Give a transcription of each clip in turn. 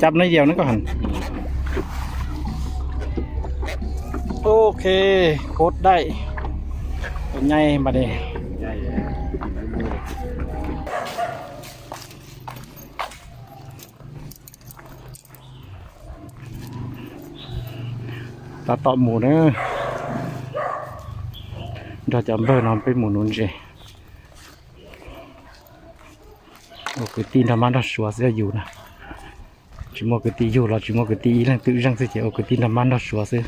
Chăm nó dèo nó có hẳn. Ok, cốt đáy. Tôi nhai mà đi. Tab tom mus na, nrog cov npawg no peb mus nuv ntses. Ua kwv tij nrog mab nrog suav xwb yus na. Tsis muaj kwv tij yug los tsis muaj kwv tij, ib leeg twm zeej xwb ces ua kwv tij nrog mab nrog suav xwb.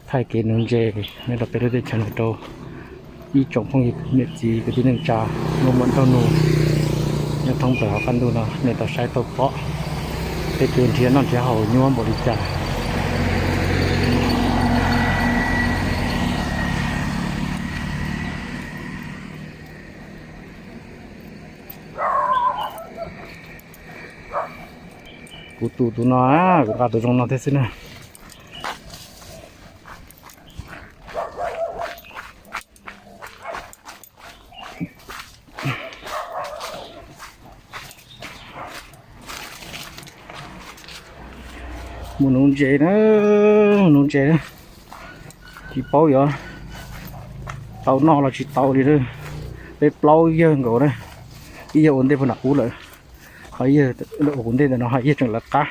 Thaij kev nuv ntses nyob rau peb lub teb chaws no rau ib tsoom phooj ywg niam txiv kwv tij neej tsa, nkauj muam nraug nus nyob thoob plaws hauv qab ntuj no nej tau saib tau pom peb kev nrhiav noj nrhiav haus nyuaj npaum li cas. Kuv tus tus no, kuv nqa tus zoo no thiab xwb na. Mus nuv ntses na, nuv ntses na. Tsis paub yuav tau noj los tsis tau li. Peb plaub yawg nkaus na, ib yawg ua ntej puag nram ub lawm, ho ib yawg ua kuv ntej ntawm no, ho ib yawg tseem lawv qab.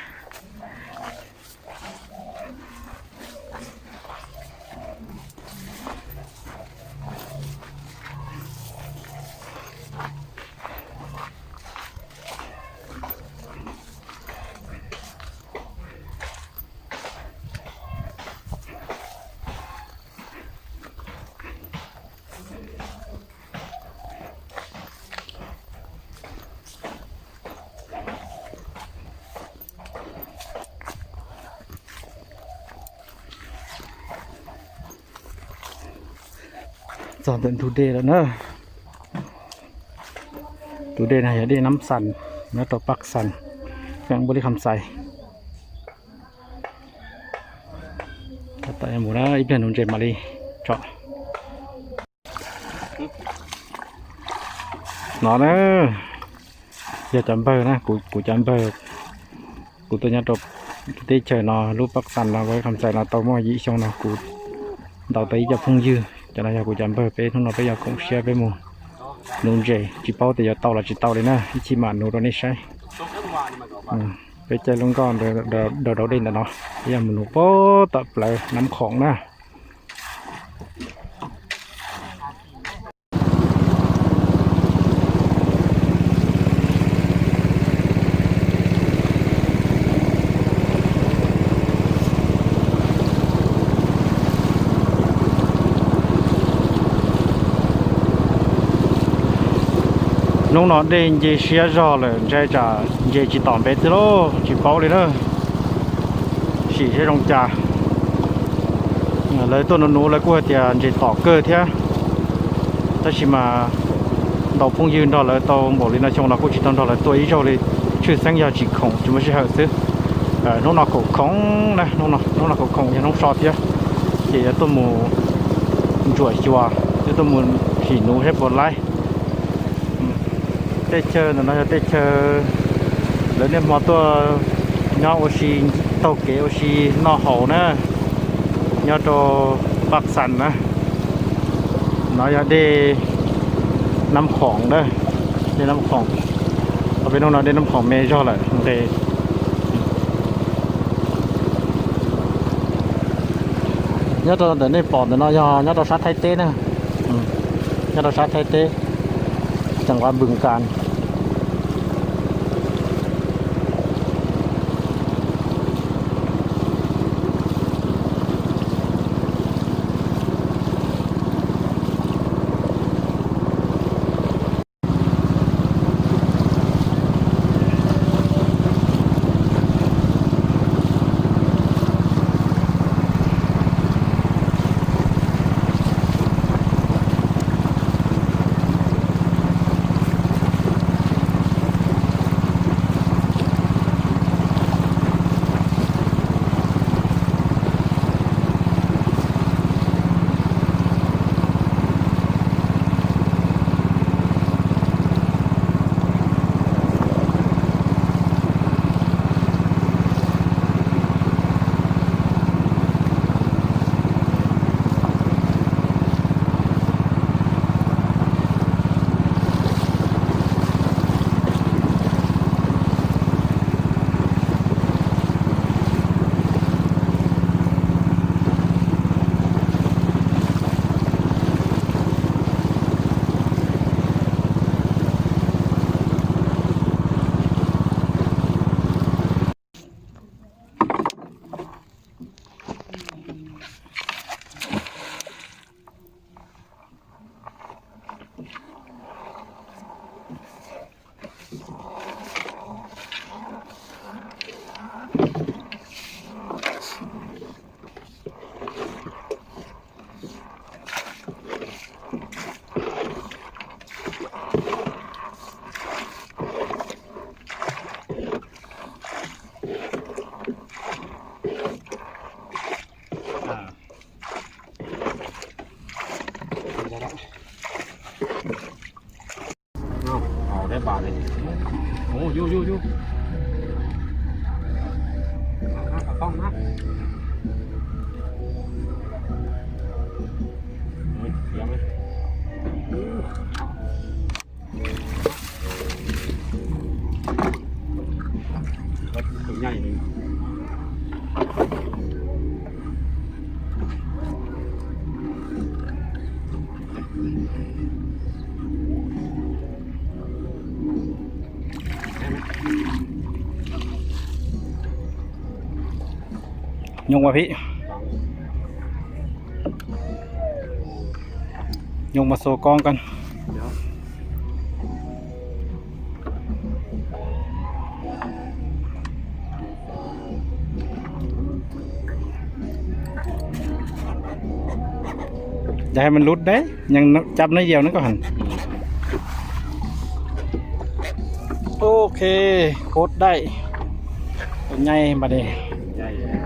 Txog ntawm ntug dej lawm na. Tus dej no yog dej Nab Xas, nyob rau Paj Xas, xeev Npuj Lis Kham Xais. Mus na, ib pliag nuv ntses mam li tso. No na, yog cov npawg na, kuv cov npawg, kuv tuaj nyob rau teb chaws no, lub Paj Xas no, Npuj Lis Kham Xais no tau muaj yim xyoo no, kuv ntaus tau ib co phooj ywg, cov no yog kuv cov npawg, peb hnub no peb yuav koom siab peb mus nuv ntses, tsis paub tias yuav tau los tsis tau li na, ib chim mam nuv rau nej saib. Peb caij lub nkoj daus daus dej ntawm no, peb yuav mus nuv puag tom plawv Nab Khoom na. Hnub no dej nce siab zog lawm, ntshai tsam ntses tsis tom npe xwb lauj, tsis paub li na. Sim seb zoo cas. Lawv tuaj nuv nuv lawv kuj hais tias ntses tom kawg thiab, tab sis mas ntaus phooj ywg nrog lawv tau npaum li no xyoo no kuj tsis tau nrog lawv tuaj ib zaug li. Tshwj xeeb yog tsis khoom tsis muaj sij hawm xwb. Hnub no khoom khoom na, hnub no khoom khoom yog hnub so thiab, ces yuav tuaj mus ntsuam xyuas, yuav tuaj mus sim nuv saib puas laib. Tej chaw ntawm no yog tej chaw lawv niaj hmo tuaj nyob ua si, taug kev ua si noj haus na, nyob rau Paj Xas na. No yog dej Nab Khoom na, dej Nab Khoom. Ob peb hnub no dej Nab Khoom me zog lawm nqe. Nyob rau ntawm nej pom ntawm no yog nyob rau sab Thaib teb na, nyob rau sab Thaib teb, ceem nqav Npws Kas. Yu, yu, yu. Ui, xiam na. Tus nyai. Nhung qua phí. Nhung qua xô con con.อย่าให้มันหลุดเด้ ยังจับน้อยเดียวนั่นก็หัน โอเค โคตรได้ ตัวใหญ่บัดนี้ ใหญ่เลย